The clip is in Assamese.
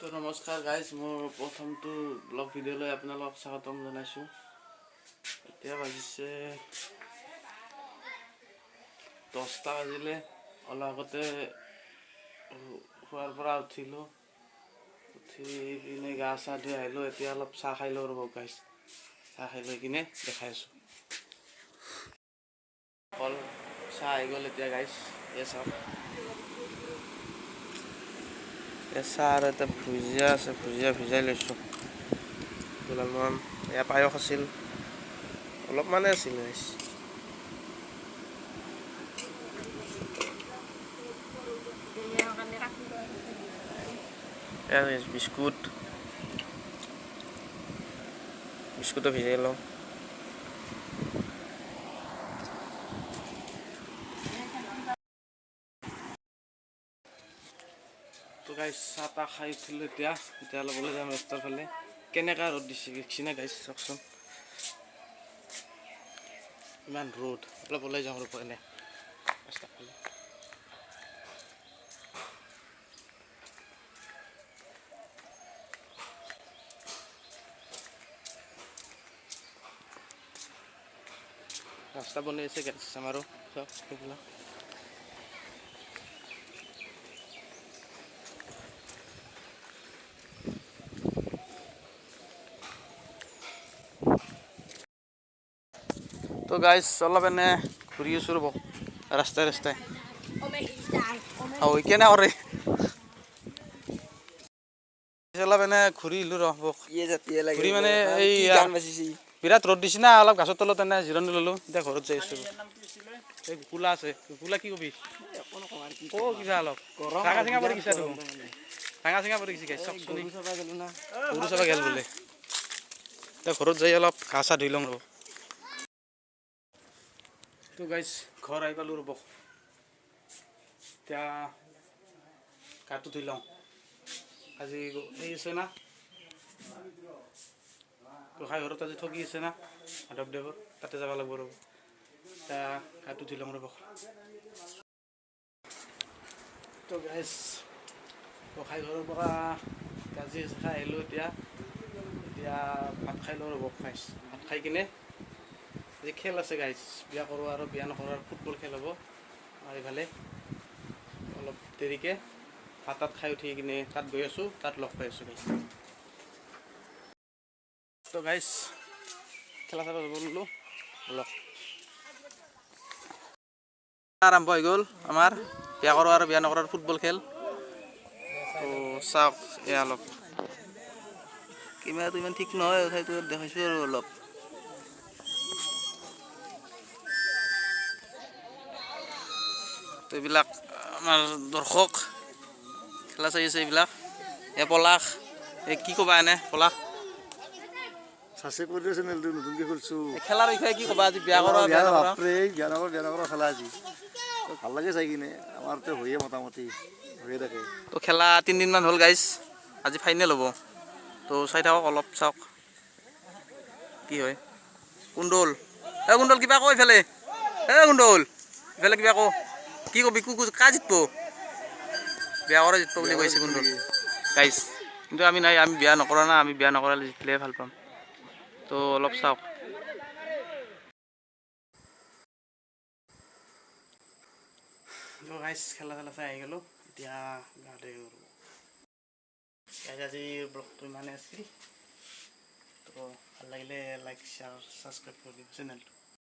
তো নমস্কাৰ গাইজ, মোৰ প্ৰথমটো ব্লগ ভিডিঅ'লৈ আপোনালোকক স্বাগতম জনাইছোঁ। এতিয়া বাজিছে 10টা বাজিলে। অলপ আগতে শোৱাৰ পৰা উঠিলোঁ, উঠি কিনে গা চা ধুই আহিলোঁ। এতিয়া অলপ চাহ খাই লওঁ, ৰ'ব গাইজ, চাহ খাই লৈ কিনে দেখাই আছোঁ। অকল চাহ আহি গ'ল এতিয়া গাইজ, এই চাওক। এই চাহ আৰু এটা ভুজিয়া আছে, ভুজিয়া ভিজাই লৈছোঁ দুলালমান। এয়া পায়স আছিল, অলপমানে আছিল গাইজ। এয়া বিস্কুট, বিস্কুটো ভিজাই লওঁ। তো গাইজ, চাহ তাহ খাই উঠিলোঁ এতিয়া। এতিয়া অলপ ওলাই যাম ৰাস্তাৰ ফালে। কেনেকুৱা ৰ'দ দিছে দেখছি না গাইজ, চাওকচোন, ইমান ৰ'দ। অলপ ওলাই যাওঁ ৰ'ব এনে ৰাস্তাৰ ফালে। ৰাস্তা বনি আছে গাইজ আমাৰো, চাওক সেইবিলাক। তো গাইজ, অলপ এনে ঘূৰি আছোঁ ৰ'ব ৰাস্তাই ৰাস্তাই। কেনে কৰে অলপ এনে ঘূৰি আহিলোঁ ৰ'ব। ঘূৰি মানে এই বিৰাট ৰ'দ দিছে না, অলপ গাছৰ তলত এনে জিৰণি ল'লোঁ। এতিয়া ঘৰত যাই আছোঁ। এই কুলা আছে, কুলা কি কবি? ক কিবা অলপ। ৰাঙা চিঙা পৰি গৈছে দেখোন, ৰাঙা চিঙা পৰি গৈছে গাইজ, চাওকচোন। গৰু চাবা গেল বোলে। এতিয়া ঘৰত যাই অলপ গা চা ধুই ল'ম ৰ'ব। তো গাইজ, ঘৰ আহি পালোঁ ৰ'ব। এতিয়া গাটো ধুই লওঁ। আজি এই আছে না গোসাঁই ঘৰত, আজি ঠগি আছে না মাধৱদেৱৰ, তাতে যাব লাগিব ৰ'ব। এতিয়া গাটো ধুই লওঁ ৰ'ব। তো গাইজ, গোসাঁই ঘৰৰ পৰা গাজি খাই আহিলোঁ। এতিয়া এতিয়া ভাত খাই লওঁ ৰ'ব গাইজ। ভাত খাই কিনে আজি খেল আছে গাইজ, বিয়া কৰোঁ আৰু বিয়া নকৰাৰ ফুটবল খেল হ'ব আৰু ইফালে। অলপ দেৰিকৈ ভাত তাত খাই উঠি কিনে তাত গৈ আছোঁ, তাত লগ পাই আছোঁ গাইজ। তো গাইজ, খেলা চাব যাব ল'লোঁ, বলক। আৰম্ভ হৈ গ'ল আমাৰ বিয়া কৰোঁ আৰু বিয়া নকৰাৰ ফুটবল খেল। তো চাওক, এয়া অলপ কেমেৰাটো ইমান ঠিক নহয়, তথাপিতো দেখাইছোঁ আৰু অলপ। তো এইবিলাক আমাৰ দৰ্শক খেলা চাই আছে এইবিলাক। এই পলাশ, এই কি ক'বা এনে পলাশ? সাবস্ক্ৰাইব কৰি দিও চেনেলটো, নতুনকৈ খুলিছোঁ। এই খেলাৰ বিষয়ে কি ক'বা আজি, বিয়া কৰা বিয়া নকৰা? বাপৰে, বিয়া নকৰা বিয়া নকৰা খেলা আজি তো ভাল লাগে চাই কিনে। আমাৰতো হৈয়ে মোটামুটি হৈয়ে থাকে। তো খেলা 3 দিনমান হ'ল গাইজ, আজি ফাইনেল হ'ব। তো চাই থাকক অলপ, চাওক কি হয়। কুণ্ডল, এ কুণ্ডল, কিবা ক ইফালে। এ কুণ্ডল, ইফালে কিবা ক। কি কবি? কু কা জিতব? বিয়া কৰা জিতব বুলি কৈছে কুণ্ডল গাইজ। কিন্তু আমি নাই, আমি বিয়া নকৰা না। আমি বিয়া নকৰালে জিতলেহে ভাল পাম। তো অলপ চাওক। তো গাইজ, খেলা চেলা চাই আহি গ'লোঁ। এতিয়া গাঁৱতে। গাইজ, আজিৰ ব্লগটো ইমানেই আছিল। তো ভাল লাগিলে লাইক, শ্বেয়াৰ, ছাবস্ক্ৰাইব কৰি দিব চেনেলটো।